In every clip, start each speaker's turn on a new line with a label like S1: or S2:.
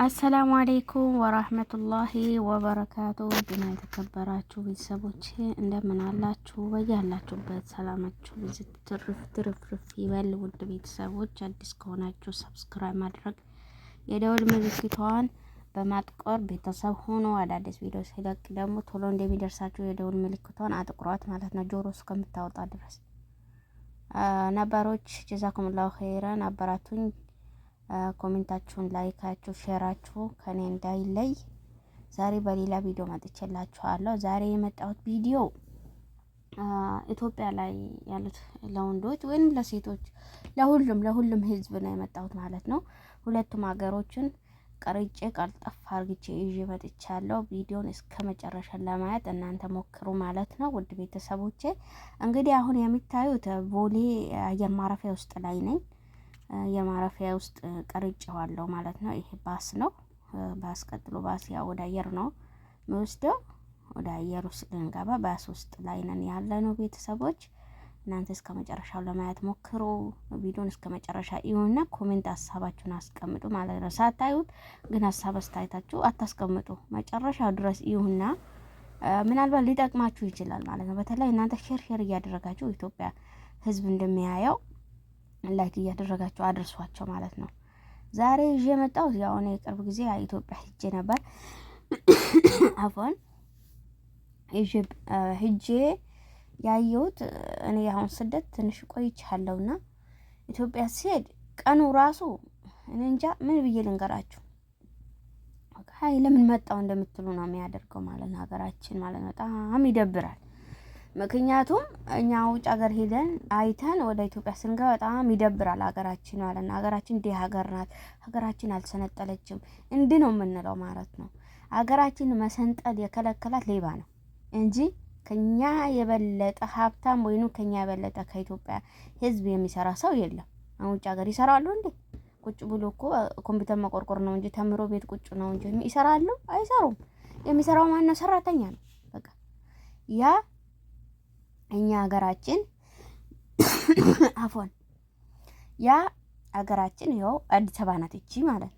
S1: السلام عليكم ورحمة الله وبركاته። ድና የተከበራችሁ ቤተሰቦች እንደምን አላችሁ? በያላችሁበት ሰላማችሁ ብዝት ትርፍ ትርፍርፍ ይበል። ውድ ቤተሰቦች አዲስ ከሆናችሁ subscribe ማድረግ የደወል ምልክቷን በማጥቆር ቤተሰብ ሆኖ አዳዲስ ቪዲዮ ሲለቅ ደግሞ ቶሎ እንደሚደርሳችሁ የደወል ምልክቷን አጥቁሯት ማለት ነው፣ ጆሮ እስከምታወጣ ድረስ። ነባሮች جزاكم الله خيرا አበራቱኝ። comment ኣችሁን፣ like ኣችሁ፣ share ኣችሁ ከኔ እንዳይለይ። ዛሬ በሌላ ቪዲዮ መጥቼላችኋለሁ። ዛሬ የመጣሁት ቪዲዮ ኢትዮጵያ ላይ ያሉት ለወንዶች ወይም ለሴቶች ለሁሉም ለሁሉም ሕዝብ ነው የመጣሁት ማለት ነው። ሁለቱም ሀገሮችን ቀርጬ ቀልጠፍ አርግቼ ይዤ መጥቻለሁ። ቪዲዮን እስከ መጨረሻ ለማየት እናንተ ሞክሩ ማለት ነው። ውድ ቤተሰቦቼ እንግዲህ አሁን የሚታዩት ቦሌ አየር ማረፊያ ውስጥ ላይ ነኝ። የማረፊያ ውስጥ ቀርጬዋለሁ ማለት ነው። ይሄ ባስ ነው። ባስ ቀጥሎ ባስ ያው ወደ አየር ነው የሚወስደው። ወደ አየር ውስጥ ልንገባ ባስ ውስጥ ላይ ነን ያለ ነው ቤተሰቦች። እናንተ እስከ መጨረሻው ለማየት ሞክሩ። ቪዲዮን እስከ መጨረሻ እዩና comment ሀሳባችሁን አስቀምጡ ማለት ነው። ሳታዩት ግን ሀሳብ አስተያየታችሁ አታስቀምጡ። መጨረሻው ድረስ እዩና ምናልባት ሊጠቅማችሁ ይችላል ማለት ነው። በተለይ እናንተ share share እያደረጋችሁ ኢትዮጵያ ሕዝብ እንደሚያየው like እያደረጋችሁ አድርሷቸው ማለት ነው። ዛሬ ይዤ የመጣሁት ያው እኔ የቅርብ ጊዜ ኢትዮጵያ ሂጄ ነበር። አፎን ሂጄ ያየሁት እኔ አሁን ስደት ትንሽ ቆይቻለሁና ኢትዮጵያ ሲሄድ ቀኑ ራሱ እኔ እንጃ ምን ብዬ ልንገራችሁ። አይ ለምን መጣው እንደምትሉ ነው የሚያደርገው ማለት ነው። ሀገራችን ማለት ነው በጣም ይደብራል። ምክንያቱም እኛ ውጭ ሀገር ሄደን አይተን ወደ ኢትዮጵያ ስንገባ በጣም ይደብራል ሀገራችን ማለት ነው። ሀገራችን እንዲህ ሀገር ናት፣ ሀገራችን አልሰነጠለችም እንዲህ ነው የምንለው ማለት ነው። ሀገራችን መሰንጠል የከለከላት ሌባ ነው እንጂ ከኛ የበለጠ ሀብታም ወይኑ ከኛ የበለጠ ከኢትዮጵያ ሕዝብ የሚሰራ ሰው የለም። አሁን ውጭ ሀገር ይሰራሉ እንዴ? ቁጭ ብሎ እኮ ኮምፒውተር መቆርቆር ነው እንጂ ተምሮ ቤት ቁጭ ነው እንጂ ይሰራሉ? አይሰሩም። የሚሰራው ማነው? ሰራተኛ ነው። በቃ ያ እኛ ሀገራችን አፎን ያ ሀገራችን ይኸው አዲስ አበባ ናት። እቺ ማለት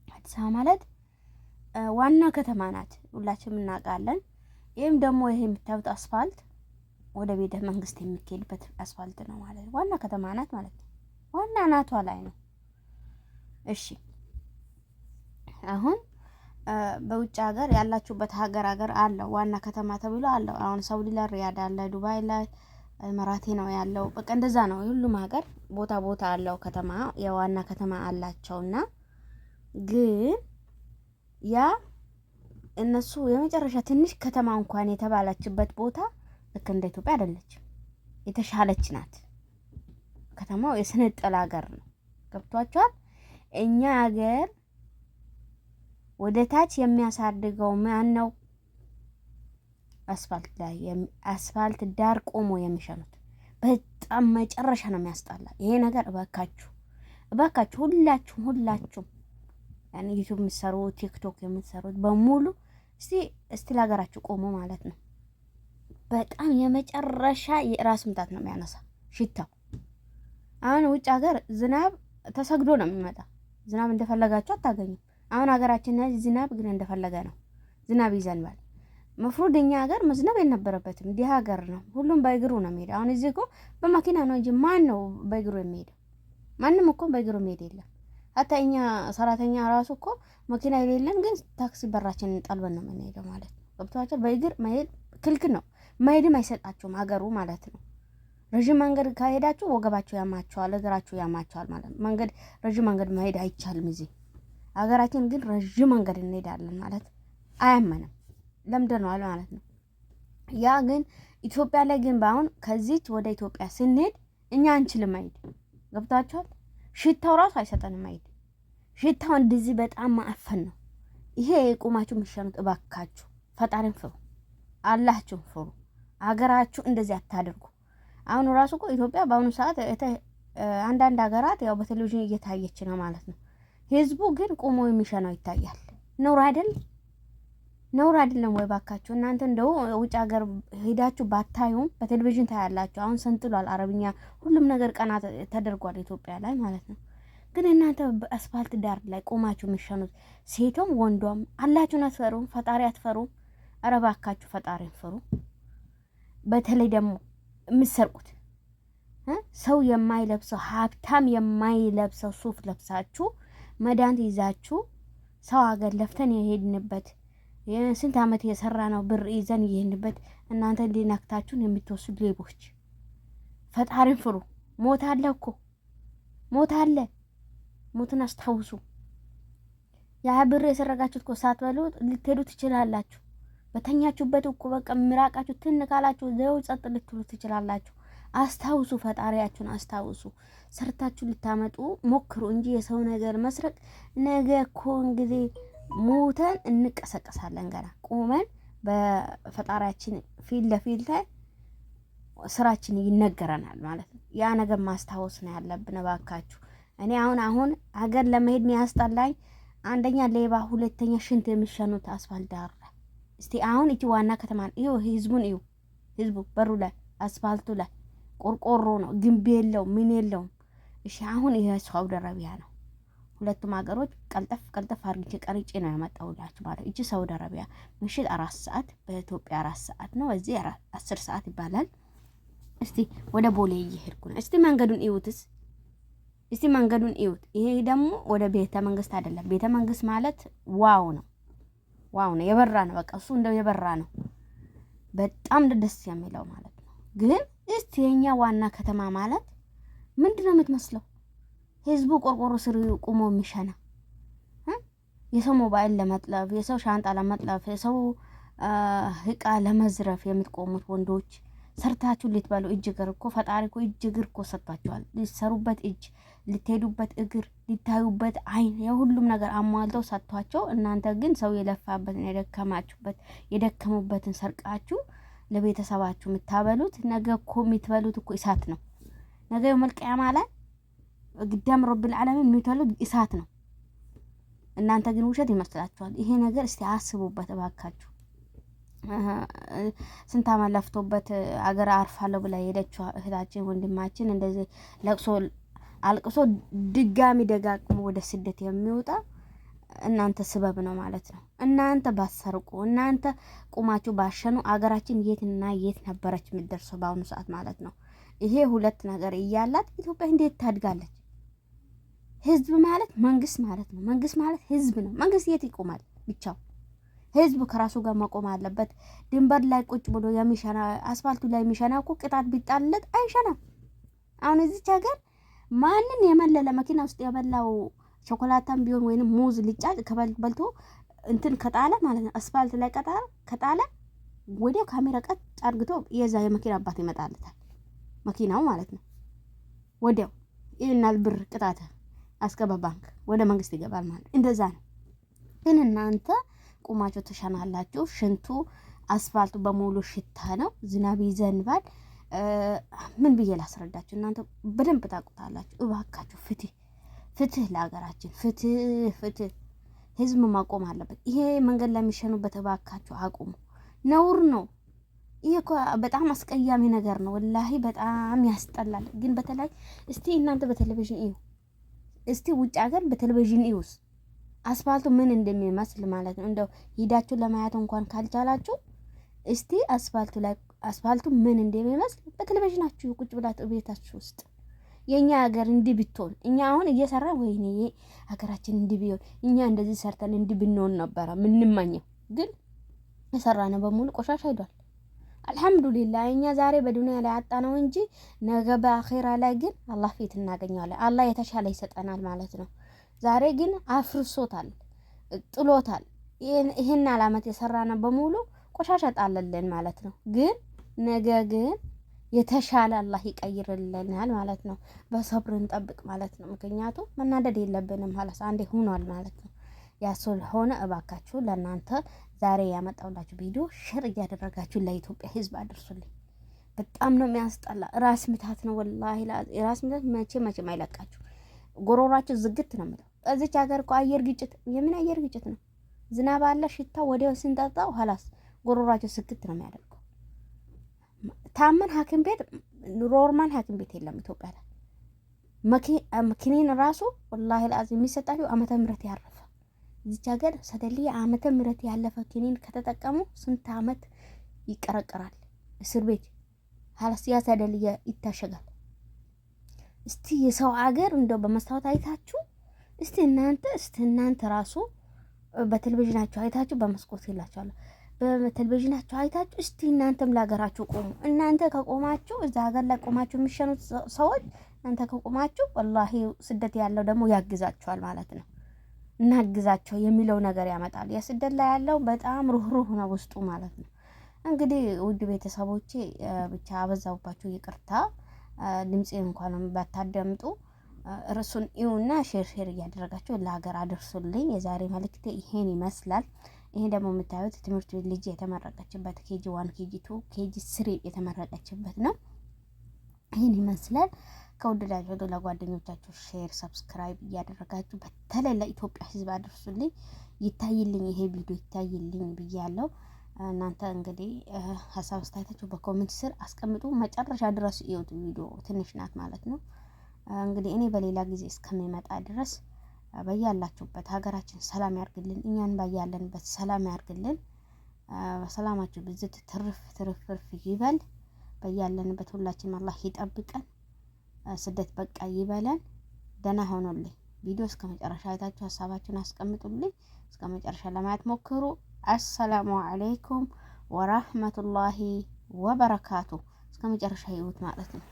S1: አዲስ አበባ ማለት ዋና ከተማ ናት፣ ሁላችንም እናውቃለን። ይህም ደግሞ ይሄ የምታዩት አስፋልት ወደ ቤተ መንግስት የሚካሄድበት አስፋልት ነው ማለት ነው። ዋና ከተማ ናት ማለት ነው። ዋና ናቷ ላይ ነው። እሺ አሁን በውጭ ሀገር ያላችሁበት ሀገር ሀገር አለው ዋና ከተማ ተብሎ አለው። አሁን ሳውዲ ላይ ሪያድ አለ፣ ዱባይ ላይ መራቴ ነው ያለው። በቃ እንደዛ ነው። ሁሉም ሀገር ቦታ ቦታ አለው ከተማ የዋና ከተማ አላቸውና ግን ያ እነሱ የመጨረሻ ትንሽ ከተማ እንኳን የተባለችበት ቦታ ልክ እንደ ኢትዮጵያ አይደለችም፣ የተሻለች ናት። ከተማው የሰነጠለ ሀገር ነው። ገብቷቸዋል። እኛ ሀገር ወደ ታች የሚያሳድገው ማን ነው? አስፋልት ላይ አስፋልት ዳር ቆሞ የሚሸኑት በጣም መጨረሻ ነው የሚያስጠላ ይሄ ነገር። እባካችሁ እባካችሁ ሁላችሁም ሁላችሁም ያን ዩቲዩብ የምትሰሩት ቲክቶክ የምትሰሩት በሙሉ እስቲ እስቲ ለሀገራችሁ ቆሞ ማለት ነው። በጣም የመጨረሻ የራስ ምታት ነው የሚያነሳ ሽታው። አሁን ውጭ ሀገር ዝናብ ተሰግዶ ነው የሚመጣ። ዝናብ እንደፈለጋችሁ አታገኙም። አሁን ሀገራችን ዝናብ ግን እንደፈለገ ነው፣ ዝናብ ይዘንባል። مفروض እኛ ሀገር መዝነብ የነበረበትም ዲህ ሀገር ነው። ሁሉም በእግሩ ነው የሚሄደው። አሁን እዚህ እኮ በመኪና ነው እንጂ ማን ነው በእግሩ የሚሄደው? ማንም እኮ በእግሩ የሚሄድ የለም። حتى እኛ ሰራተኛ ራሱ እኮ መኪና የሌለን ግን ታክሲ በራችንን ጠልበን ነው የምንሄደው ማለት ነው። ገብቷቸው በእግር መሄድ ክልክል ነው። መሄድም አይሰጣቸውም ሀገሩ ማለት ነው። ረዥም መንገድ ከሄዳችሁ ወገባችሁ ያማቸዋል፣ እግራችሁ ያማቸዋል ማለት ነው። መንገድ ረዥም መንገድ መሄድ አይቻልም እዚህ ሀገራችን ግን ረዥም መንገድ እንሄዳለን ማለት አያመንም፣ ለምደነዋል ማለት ነው። ያ ግን ኢትዮጵያ ላይ ግን በአሁን ከዚች ወደ ኢትዮጵያ ስንሄድ እኛ አንችልም መሄድ። ገብቷችኋል? ሽታው ራሱ አይሰጠንም መሄድ። ሽታው እንደዚህ በጣም ማዕፈን ነው። ይሄ የቁማችሁ የምትሸኑት እባካችሁ ፈጣሪን ፍሩ፣ አላችሁን ፍሩ። አገራችሁ እንደዚህ አታድርጉ። አሁን ራሱ እኮ ኢትዮጵያ በአሁኑ ሰዓት አንዳንድ ሀገራት ያው በቴሌቪዥን እየታየች ነው ማለት ነው። ህዝቡ ግን ቆሞ የሚሸናው ይታያል። ነውር አይደል? ነውር አይደለም ወይ? ባካችሁ እናንተ እንደው ውጭ ሀገር ሄዳችሁ ባታዩም በቴሌቪዥን ታያላችሁ። አሁን ሰንጥሏል፣ አረብኛ ሁሉም ነገር ቀና ተደርጓል ኢትዮጵያ ላይ ማለት ነው። ግን እናንተ በአስፋልት ዳር ላይ ቆማችሁ የሚሸኑት ሴቶም ወንዷም አላችሁን አትፈሩም? ፈጣሪ አትፈሩም? ኧረ እባካችሁ ፈጣሪን ፍሩ። በተለይ ደግሞ የምትሰርቁት ሰው የማይለብሰው ሀብታም የማይለብሰው ሱፍ ለብሳችሁ መድኃኒት ይዛችሁ ሰው ሀገር ለፍተን የሄድንበት ስንት ዓመት የሰራ ነው ብር ይዘን የሄድንበት እናንተ እንዲነክታችሁን የምትወስዱ ሌቦች ፈጣሪን ፍሩ። ሞት አለ እኮ ሞት አለ። ሞትን አስታውሱ። ያ ብር የሰረጋችሁት እኮ ሳትበሉ ልትሄዱ ትችላላችሁ። በተኛችሁበት እኮ በቃ ምራቃችሁ ትን ካላችሁ ዘው ጸጥ ልትሉ ትችላላችሁ። አስታውሱ፣ ፈጣሪያችሁን አስታውሱ። ሰርታችሁ ልታመጡ ሞክሩ እንጂ የሰው ነገር መስረቅ ነገ እኮ እንግዲህ ሞተን እንቀሰቀሳለን። ገና ቆመን በፈጣሪያችን ፊት ለፊት ላይ ስራችን ይነገረናል ማለት ነው። ያ ነገር ማስታወስ ነው ያለብን። እባካችሁ እኔ አሁን አሁን ሀገር ለመሄድ የሚያስጠላኝ አንደኛ ሌባ፣ ሁለተኛ ሽንት የሚሸኑት አስፋልት ዳር ላይ። እስቲ አሁን እቺ ዋና ከተማ እዩ፣ ህዝቡን እዩ። ህዝቡ በሩ ላይ አስፋልቱ ላይ ቆርቆሮ ነው፣ ግንብ የለው ምን የለውም። እሺ አሁን ይሄ ሳውዲ አረቢያ ነው። ሁለቱም ሀገሮች ቀልጠፍ ቀልጠፍ አድርጌ ቀርጬ ነው ያመጣሁላችሁ ማለት። እቺ ሳውዲ አረቢያ ምሽት 4 ሰዓት፣ በኢትዮጵያ 4 ሰዓት ነው፣ እዚህ 10 ሰዓት ይባላል። እስቲ ወደ ቦሌ እየሄድኩ ነው። እስቲ መንገዱን እዩትስ፣ እስቲ መንገዱን እዩት። ይሄ ደግሞ ወደ ቤተ መንግስት አይደለም። ቤተ መንግስት ማለት wow ነው፣ wow ነው፣ የበራ ነው። በቃ እሱ እንደው የበራ ነው። በጣም ደስ የሚለው ማለት ነው። ግን እስቲ የኛ ዋና ከተማ ማለት ምንድነው የምትመስለው? ህዝቡ ቆርቆሮ ስር ቁሞ የሚሸና፣ የሰው ሞባይል ለመጥለፍ፣ የሰው ሻንጣ ለመጥለፍ፣ የሰው እቃ ለመዝረፍ የምትቆሙት ወንዶች ሰርታችሁ ልትበሉ እጅ እግር እኮ ፈጣሪ እኮ እጅ እግር እኮ ሰጥቷችኋል። ሊሰሩበት እጅ፣ ልትሄዱበት እግር፣ ሊታዩበት ዓይን፣ የሁሉም ነገር አሟልተው ሰጥቷቸው፣ እናንተ ግን ሰው የለፋበትን የደከማችሁበት የደከሙበትን ሰርቃችሁ ለቤተሰባችሁ የምታበሉት ነገ እኮ የምትበሉት እኮ እሳት ነው። ነገ يوم القيامة ላይ قدام رب العالمين የሚበሉት እሳት ነው። እናንተ ግን ውሸት ይመስላችኋል። ይሄ ነገር እስቲ አስቡበት እባካችሁ። ስንት ዓመት ለፍቶበት አገር አርፋለሁ ብላ የሄደችው እህታችን ወንድማችን እንደዚህ ለቅሶ አልቅሶ ድጋሚ ደጋግሞ ወደ ስደት የሚወጣ እናንተ ስበብ ነው ማለት ነው። እናንተ ባሰርቁ፣ እናንተ ቁማችሁ ባሸኑ አገራችን የትና የት ነበረች የምትደርሰው በአሁኑ ሰዓት ማለት ነው። ይሄ ሁለት ነገር እያላት ኢትዮጵያ እንዴት ታድጋለች? ህዝብ ማለት መንግስት ማለት ነው። መንግስት ማለት ህዝብ ነው። መንግስት የት ይቆማል ብቻው? ህዝብ ከራሱ ጋር መቆም አለበት። ድንበር ላይ ቁጭ ብሎ የሚሸና፣ አስፋልቱ ላይ የሚሸና እኮ ቅጣት ቢጣልለት አይሸናም። አሁን እዚች ሀገር ማንን የመለለ መኪና ውስጥ የበላው ቾኮላታም ቢሆን ወይንም ሙዝ ልጫጭ በልቶ እንትን ከጣለ ማለት ነው፣ አስፋልት ላይ ከጣለ ወዲያው ካሜራ ቀጥ አድርግቶ የዛ የመኪና አባት ይመጣለታል። መኪናው ማለት ነው። ወዲያው ይህናል ብር ቅጣት አስገባ ባንክ ወደ መንግስት ይገባል ማለት እንደዛ ነው። ግን እናንተ ቁማችሁ ትሸናላችሁ። ሽንቱ አስፋልቱ በሙሉ ሽታ ነው። ዝናብ ይዘንባል። ምን ብዬ ላስረዳችሁ? እናንተ በደንብ ታውቁታላችሁ። እባካችሁ ፍትህ፣ ፍትህ ለሀገራችን፣ ፍትህ፣ ፍትህ። ህዝብ ማቆም አለበት። ይሄ መንገድ ለሚሸኑበት እባካችሁ አቁሙ። ነውር ነው። ይሄ እኮ በጣም አስቀያሚ ነገር ነው። ወላሂ በጣም ያስጠላል። ግን በተለይ እስቲ እናንተ በቴሌቪዥን እዩ፣ እስቲ ውጭ ሀገር በቴሌቪዥን እዩስ አስፋልቱ ምን እንደሚመስል ማለት ነው። እንደው ሂዳችሁ ለማየት እንኳን ካልቻላችሁ እስቲ አስፋልቱ ላይ አስፋልቱ ምን እንደሚመስል በቴሌቪዥናችሁ ቁጭ ብላችሁ ቤታችሁ ውስጥ የኛ ሀገር እንዲህ ብትሆን፣ እኛ አሁን እየሰራ ወይኔ ሀገራችን እንዲህ ቢሆን፣ እኛ እንደዚህ ሰርተን እንዲህ ብንሆን ነበረ ምንመኘው። ግን የሰራነው በሙሉ ቆሻሻ ሄዷል። አልሐምዱሊላህ እኛ ዛሬ በዱንያ ላይ አጣነው እንጂ ነገ በአኼራ ላይ ግን አላህ ፊት እናገኘዋለን። አላህ የተሻለ ይሰጠናል ማለት ነው። ዛሬ ግን አፍርሶታል፣ ጥሎታል። ይህን አላመት የሰራነው በሙሉ ቆሻሻ ጣለልን ማለት ነው። ግን ነገ ግን የተሻለ አላህ ይቀይርልናል ማለት ነው። በሰብር እንጠብቅ ማለት ነው። ምክንያቱም መናደድ የለብንም። ሀላስ አንዴ ሆኗል ማለት ነው። ያ ስለሆነ እባካችሁ ለእናንተ ዛሬ ያመጣሁላችሁ ቪዲዮ share እያደረጋችሁ ለኢትዮጵያ ሕዝብ አድርሱልኝ። በጣም ነው የሚያስጠላ። ራስ ምታት ነው ወላሂ፣ ራስ ምታት መቼ መቼም አይለቃችሁ። ጎሮሯችሁ ዝግት ነው የሚለው። እዚች ሀገር እኮ አየር ግጭት፣ የምን አየር ግጭት ነው? ዝናብ አለ፣ ሽታ ወዲያው ስንጠጣው ሀላስ ጎሮሯቸው ስግት ነው የሚያደርገው። ታመን ሐኪም ቤት normal ሐኪም ቤት የለም ኢትዮጵያ ላይ። መኪኔን ራሱ والله العظيم የሚሰጣቸው ዓመተ ምህረት ያረፈ እዚች ሀገር صيدلية ዓመተ ምህረት ያለፈ ኪኒን ከተጠቀሙ ስንት አመት ይቀረቀራል እስር ቤት خلاص ያ صيدلية ይታሸጋል። እስቲ የሰው አገር እንደው በመስታወት አይታችሁ እስቲ እናንተ ራሱ በቴሌቪዥናችሁ አይታችሁ በመስኮት ይላችኋለሁ በቴሌቪዥናችሁ አይታችሁ እስቲ እናንተም ለሀገራችሁ ቆሙ። እናንተ ከቆማችሁ እዛ ሀገር ላይ ቆማችሁ የሚሸኑት ሰዎች እናንተ ከቆማችሁ والله ስደት ያለው ደግሞ ያግዛችኋል ማለት ነው። እናግዛቸው የሚለው ነገር ያመጣል። የስደት ላይ ያለው በጣም ሩህሩህ ነው ውስጡ ማለት ነው። እንግዲህ ውድ ቤተሰቦቼ ብቻ አበዛውባችሁ፣ ይቅርታ። ድምፄ እንኳን ባታደምጡ ርዕሱን እዩና share share እያደረጋችሁ ለሀገር አድርሱልኝ። የዛሬ መልእክቴ ይሄን ይመስላል። ይሄ ደግሞ የምታዩት ትምህርት ቤት ልጅ የተመረቀችበት KG 1፣ KG 2፣ KG 3 የተመረቀችበት ነው። ይህን ይመስላል። ከወደዳችሁ ለጓደኞቻችሁ share፣ subscribe እያደረጋችሁ በተለይ ለኢትዮጵያ ሕዝብ አድርሱልኝ። ይታይልኝ፣ ይሄ ቪዲዮ ይታይልኝ ብያለሁ። እናንተ እንግዲህ ሀሳብ አስተያየታችሁ በ comment ስር አስቀምጡ። መጨረሻ ድረስ እዩት። ቪዲዮ ትንሽ ናት ማለት ነው። እንግዲህ እኔ በሌላ ጊዜ እስከሚመጣ ድረስ በያላችሁበት ሀገራችን ሰላም ያርግልን፣ እኛን ባያለንበት ሰላም ያርግልን። ሰላማችሁ ብዝት ትርፍ ትርፍ ይበል። በያለንበት ሁላችንም አላህ ይጠብቀን። ስደት በቃ ይበለን። ደህና ሆኖልኝ ቪዲዮ እስከ መጨረሻ አይታችሁ ሀሳባችሁን አስቀምጡልኝ። እስከ መጨረሻ ለማየት ሞክሩ። السلام عليكم ورحمة الله وبركاته። እስከ መጨረሻ ይዩት ማለት ነው።